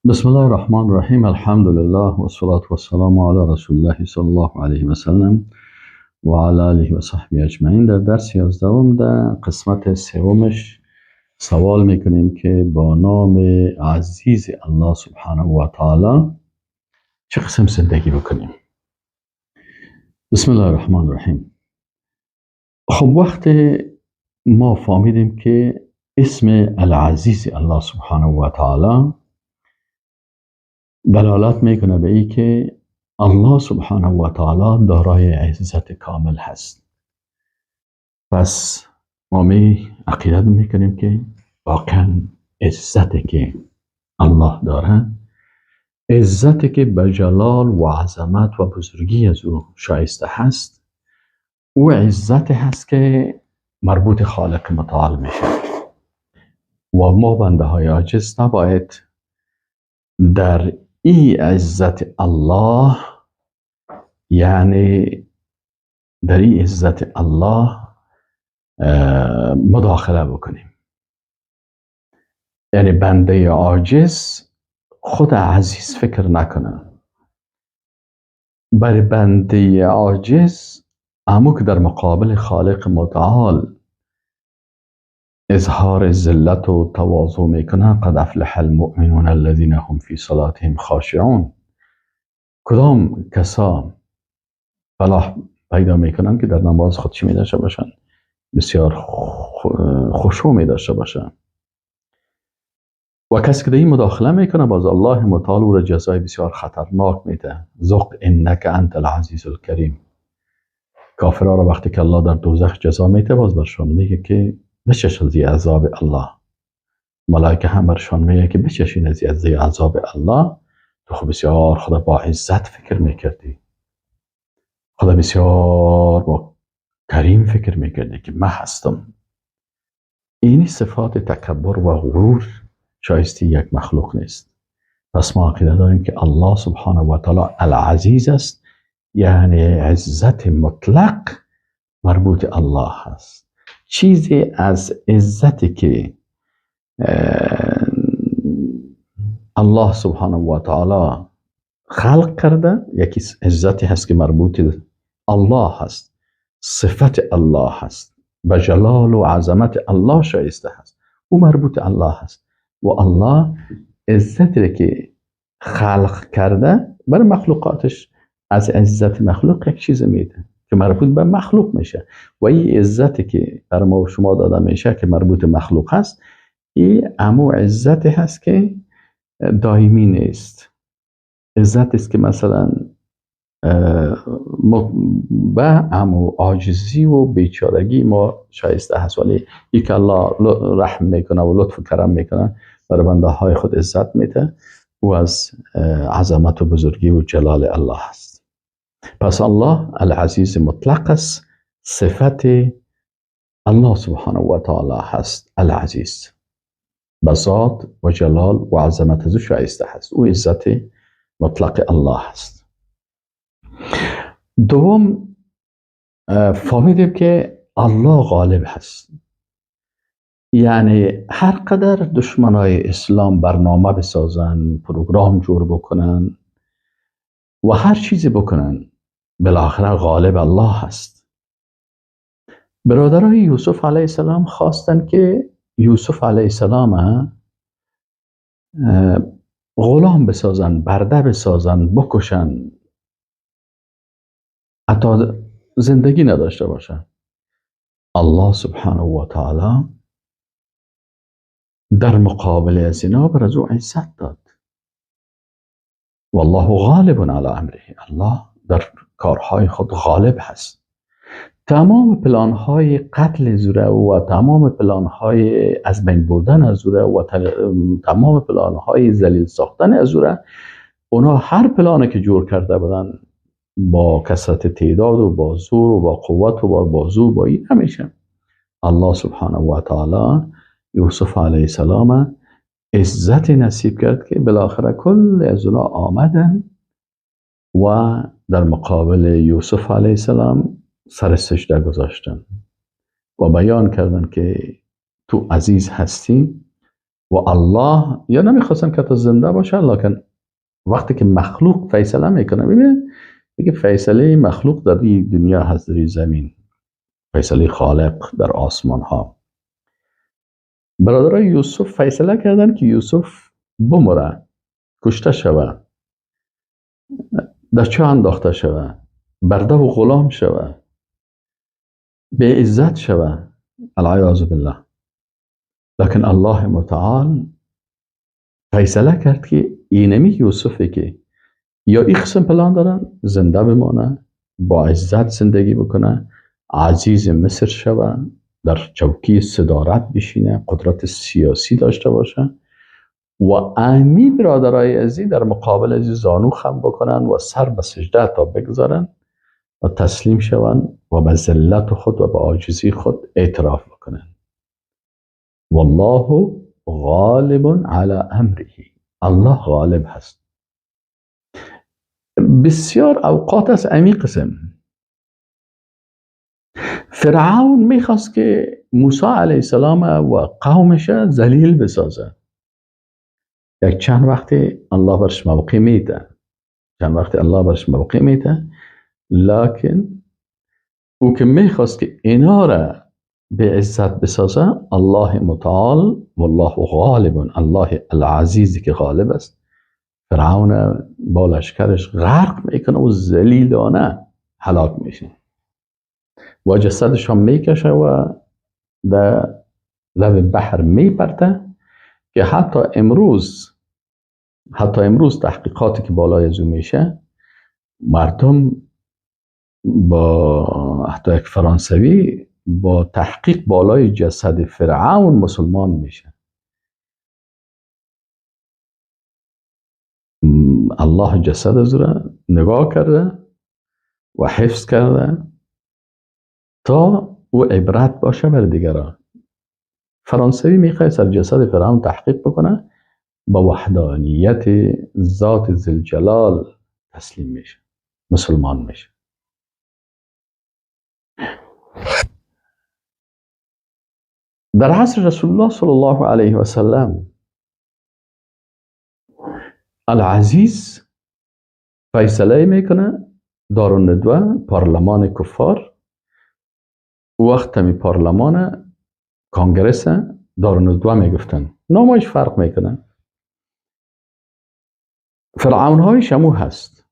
بسم الله الرحمن الرحیم. الحمد لله و الصلاة و السلام علی رسول الله صلی الله علیه و سلم و علی آله و صحبه اجمعین. در درس 11 در قسمت سومش سوال میکنیم که با نام عزیز الله سبحانه و تعالی چه قسم زندگی بکنیم. بسم الله الرحمن الرحیم. خب وقت ما فهمیدیم که اسم العزیز الله سبحانه و تعالی دلالت میکنه به ای که الله سبحانه و تعالی دارای عزت کامل هست. پس ما می عقیدت میکنیم که واقعا عزت که الله داره، عزت که به جلال و عظمت و بزرگی از او شایسته هست، او عزت هست که مربوط خالق متعال میشه و ما بنده های عاجز نباید در ای عزت الله، یعنی در ای عزت الله مداخله بکنیم. یعنی بنده عاجز خود عزیز فکر نکنه. بر بنده عاجز امو که در مقابل خالق متعال اظهار ذلت و تواضع میکنه، قد افلح المؤمنون الذين هم فی صلاتهم خاشعون. کدام کسا فلاح پیدا میکنن که در نماز خود چی می داشته باشن؟ بسیار خشوع می داشته باشن. و کسی که در این مداخله میکنه، باز الله متعال او را جزای بسیار خطرناک میده. ذق انک انت العزیز الکریم. کافرها را وقتی که الله در دوزخ جزا میده، باز برشان میگه که بچش از عذاب الله. ملائکه هم برشان میگه که بچشین از عذاب الله. تو خب بسیار خدا با عزت فکر میکردی، خدا بسیار با کریم فکر میکردی که من هستم. اینی صفات تکبر و غرور شایسته یک مخلوق نیست. پس ما عقیده داریم که الله سبحانه و تعالی العزیز است، یعنی عزت مطلق مربوط الله هست. چیزی از عزتی که الله سبحانه و تعالی خلق کرده، یکی عزتی هست که مربوط الله هست، صفت الله هست، به جلال و عظمت الله شایسته هست، او مربوط الله هست. و الله عزتی که خلق کرده برای مخلوقاتش، از عزت مخلوق یک چیز میده که مربوط به مخلوق میشه. و این عزتی که بر ما و شما داده میشه که مربوط مخلوق هست، این امو عزتی هست که دائمی نیست. عزت است که مثلا به امو عاجزی و بیچارگی ما شایسته هست، ولی ای که الله رحم میکنه و لطف و کرم میکنه، برای بنده های خود عزت میده، او از عظمت و بزرگی و جلال الله هست. پس الله العزیز مطلق است، صفت الله سبحانه و تعالی هست العزیز، به ذات و جلال و عظمت از او شایسته هست، او عزت مطلق الله هست. دوم، فهمیدیم که الله غالب هست، یعنی هر قدر دشمنای اسلام برنامه بسازن، پروگرام جور بکنن و هر چیزی بکنن، بالاخره غالب الله هست. برادرای یوسف علیه السلام خواستن که یوسف علیه السلام غلام بسازن، برده بسازن، بکشن، حتی زندگی نداشته باشن. الله سبحانه و تعالی در مقابل از اینا بر از او عزت داد. والله غالب علی امره. الله در کارهای خود غالب هست. تمام پلانهای قتل زوره و تمام پلانهای از بین بردن از زوره و تمام پلانهای ذلیل ساختن از زوره، اونا هر پلانی که جور کرده بودن با کثرت تعداد و با زور و با قوت و با بازو با این همیشه، الله سبحانه و تعالی یوسف علیه السلام عزت نصیب کرد که بالاخره کل از اونا آمدن و در مقابل یوسف علیه السلام سر سجده گذاشتن و بیان کردن که تو عزیز هستی. و الله یا نمیخواستن که تا زنده باشه، لکن وقتی که مخلوق فیصله میکنه، ببینید دیگه فیصله مخلوق در این دنیا هست، در این زمین، فیصله خالق در آسمان ها. برادرای یوسف فیصله کردن که یوسف بمره، کشته شوه، در چه انداخته شوه، برده و غلام شوه، به عزت شوه، العیاذ بالله. لکن الله متعال فیصله کرد که اینمی یوسفی که یا این قسم پلان دارن زنده بمانه، با عزت زندگی بکنه، عزیز مصر شوه، در چوکی صدارت بشینه، قدرت سیاسی داشته باشه و امی برادرای ازی در مقابل ازی زانو خم بکنن و سر به سجده تا بگذارن و تسلیم شون و به ذلت خود و به عاجزی خود اعتراف بکنن. والله غالب علی امره، الله غالب هست. بسیار اوقات از امی قسم فرعون میخواست که موسی علیه السلام و قومش ذلیل بسازه. یک چند وقتی الله برش موقع میده، چند وقتی الله برش موقع میده، لکن او که میخواست که اینا را به عزت بسازه، الله متعال والله غالب، الله العزیزی که غالب است، فرعون با لشکرش غرق میکنه و ذلیلانه هلاک میشه و جسدش هم میکشه و در لب بحر میپرته که حتی امروز تحقیقاتی که بالای از او میشه، مردم با حتی یک فرانسوی با تحقیق بالای جسد فرعون مسلمان میشه. الله جسد از را نگاه کرده و حفظ کرده تا او عبرت باشه بر دیگران. فرانسوی میخواد سر جسد فرعون تحقیق بکنه، با وحدانیت ذات ذوالجلال تسلیم میشه، مسلمان میشه. در عصر رسول الله صلی الله علیه و سلم العزیز فیصله میکنه، دارالندوه، پارلمان کفار، وقت می پارلمان کانگرس دارالندوه میگفتن، نامش فرق میکنه. فرعون های شمو هست،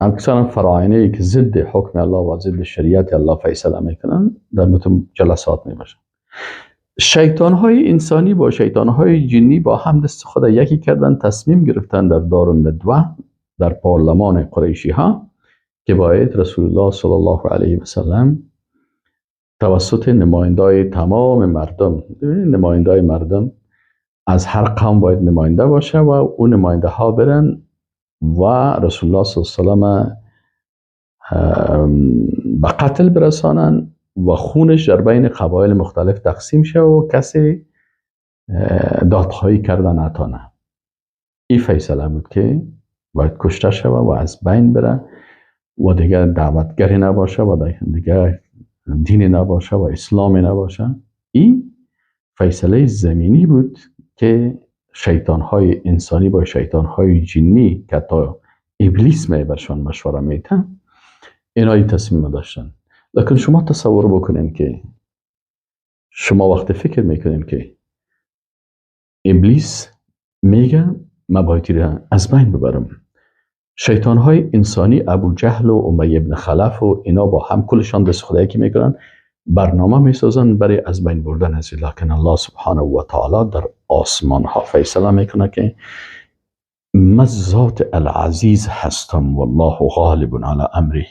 اکثرا فراعنه که ضد حکم الله و ضد شریعت الله فیصله میکنن، در متون جلسات میباشن. شیطان های انسانی با شیطان های جنی با هم دست خود یکی کردن، تصمیم گرفتن در دارالندوه در پارلمان قریشی ها که باید رسول الله صلی الله علیه و سلم توسط نمایندای تمام مردم، نمایندای مردم از هر قوم باید نماینده باشه و اون نماینده ها برن و رسول الله صلی الله علیه و سلم به قتل برسانن و خونش در بین قبایل مختلف تقسیم شه و کسی دادخواهی کرده نتانه. این فیصله بود که باید کشته شوه و از بین بره و دیگر دعوتگری نباشه و دیگر دینی نباشه و اسلامی نباشه. این فیصله زمینی بود که شیطانهای انسانی با شیطانهای جنی که تا ابلیس می برشان مشوره میتن، اینا این تصمیم داشتن. لکن شما تصور بکنین که شما وقت فکر میکنین که ابلیس میگه من باید از بین ببرم، شیطانهای انسانی ابو جهل و امیه ابن خلف و اینا با هم کلشان دست خدایی که میکنن برنامه میسازن برای از بین بردن از. لکن الله سبحانه و تعالی در آسمان ها فیصله میکنه که من ذات العزیز هستم والله غالب علی امره.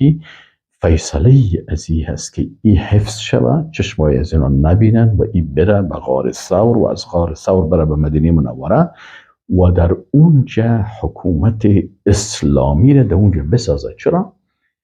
فیصله ازی هست که ای حفظ شوه، چشمای از اینا نبینن و ای بره به غار ثور و از غار ثور بره به مدینه منوره و در اونجا حکومت اسلامی را در اونجا بسازه. چرا؟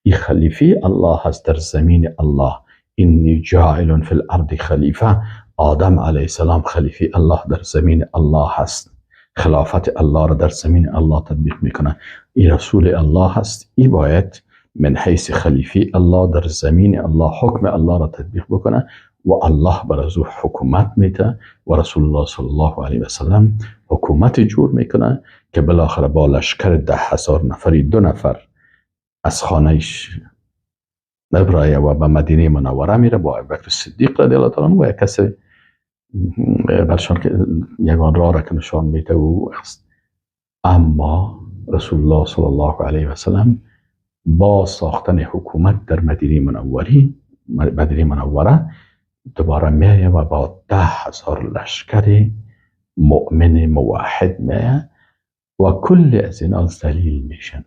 ای خلیفه الله هست در زمین الله. انی جاعل فی الارض خلیفه. آدم علیه السلام خلیفه الله در زمین الله هست، خلافت الله را در زمین الله تطبیق میکنه. ای رسول الله هست، ای باید من حیث خلیفه الله در زمین الله حکم الله را تطبیق بکنه و الله بر از او حکومت میده و رسول الله صلی الله علیه و سلم حکومت جور میکنه که بالاخره با لشکر 10,000 نفری 2 نفر از خانهش نبرایه و به مدینه منوره میره با ابوبکر صدیق رضی الله تعالی عنه و یک کسی برشان که یگان راه را که نشان میده او است. اما رسول الله صلی الله علیه و سلم با ساختن حکومت در مدینه منوره دوباره میایه و با 10,000 لشکر مؤمن موحد میایه و کل از اینا ذلیل میشن.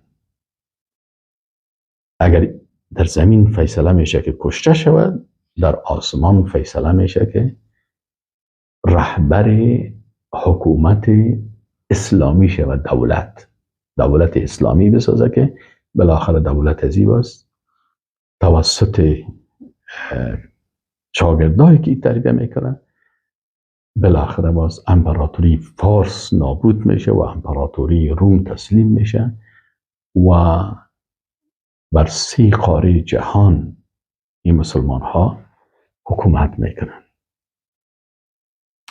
اگر در زمین فیصله میشه که کشته شود، در آسمان فیصله میشه که رهبر حکومت اسلامی شود، دولت اسلامی بسازه که بالاخره دولت ازی باز توسط شاگردایی که تربیه میکنه بالاخره باز امپراتوری فارس نابود میشه و امپراتوری روم تسلیم میشه و بر 3 قاره جهان این مسلمان ها حکومت میکنن.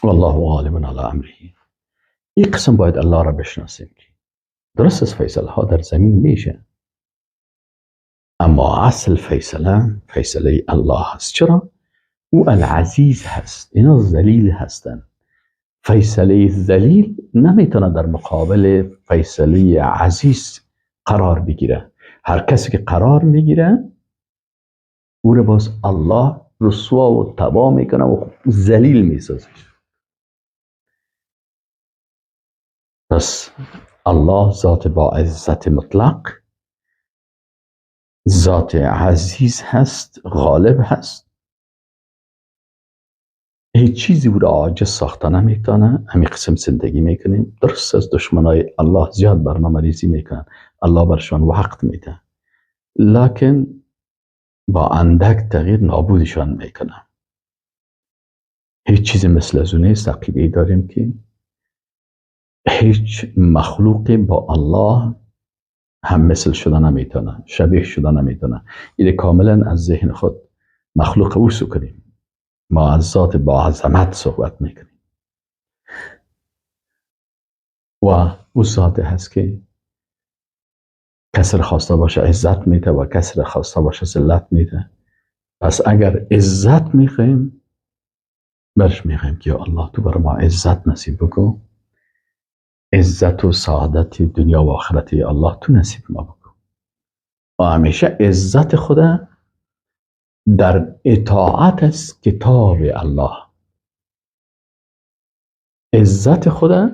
والله غالب علی امره. این قسم باید الله را بشناسیم که درست از فیصله ها در زمین میشه، اما اصل فیصله فیصله الله هست. چرا؟ او العزیز هست، اینا ذلیل هستن. فیصله ذلیل نمیتونه در مقابل فیصله عزیز قرار بگیره. هر کسی که قرار میگیره او رو باز الله رسوا و تباه میکنه و ذلیل میسازه. پس الله ذات با عزت مطلق، ذات عزیز هست، غالب هست، هیچ چیزی او را عاجز ساخته نمیتونه. همین قسم زندگی میکنیم. درست از دشمنای الله زیاد برنامه ریزی میکنن، الله برشان وقت میده، لکن با اندک تغییر نابودشان میکنه. هیچ چیزی مثل از اون نیست. عقیده داریم که هیچ مخلوقی با الله هم مثل شده نمیتونه، شبیه شده نمیتونه. این کاملا از ذهن خود مخلوق او سو کنیم. ما از ذات با عظمت صحبت میکنیم و او ذات هست که کسی خواسته باشه عزت میده و کسی خواسته باشه ذلت میده. پس اگر عزت میخوایم برش میخوایم که یا الله تو برای ما عزت نصیب بکن، عزت و سعادت دنیا و آخرت الله تو نصیب ما بکن. و همیشه عزت خدا در اطاعت از کتاب الله، عزت خدا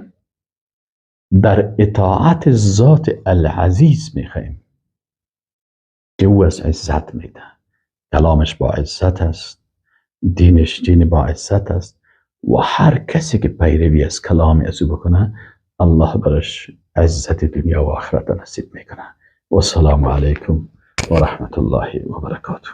در اطاعت ذات العزیز میخوایم که او از عزت میده. کلامش با عزت است، دینش دین با عزت است و هر کسی که پیروی از کلام از او بکنه الله برش عزت دنیا و آخرت نصیب میکنه. و السلام علیکم و رحمت الله و برکاته.